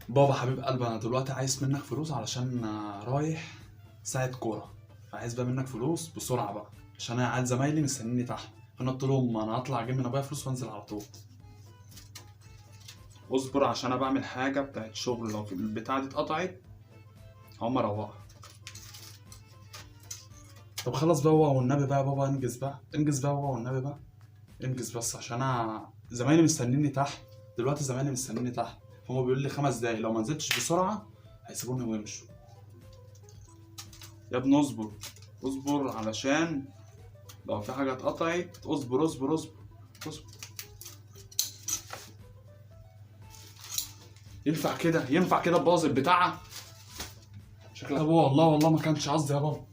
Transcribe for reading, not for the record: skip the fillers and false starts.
بابا حبيب قلبي، انا دلوقتي عايز منك فلوس علشان رايح ساعة كورة، فعايز بقى منك فلوس بسرعة بقى عشان انا عيال زمايلي مستنيني تحت. فانا قلت لهم انا هطلع اجيب من ابويا فلوس وانزل على طول. اصبر عشان انا بعمل حاجة بتاعت شغل، لو البتاعة دي اتقطعت هقوم اروقها. طب خلص بقى والنبي بقى يا بابا، انجز بقى، انجز بقى بابا والنبي بقى انجز بس عشان انا زمايلي مستنيني تحت دلوقتي، زمايلي مستنيني تحت. هما بيقولوا لي 5 دقايق، لو ما نزلتش بسرعة هيسيبوني ويمشوا. يا ابني اصبر، اصبر علشان لو في حاجة اتقطعت. اصبر اصبر اصبر اصبر. ينفع كده؟ ينفع كده تبوظ البتاعة؟ شكلها بابا والله والله ما كانش قصدي يا بابا.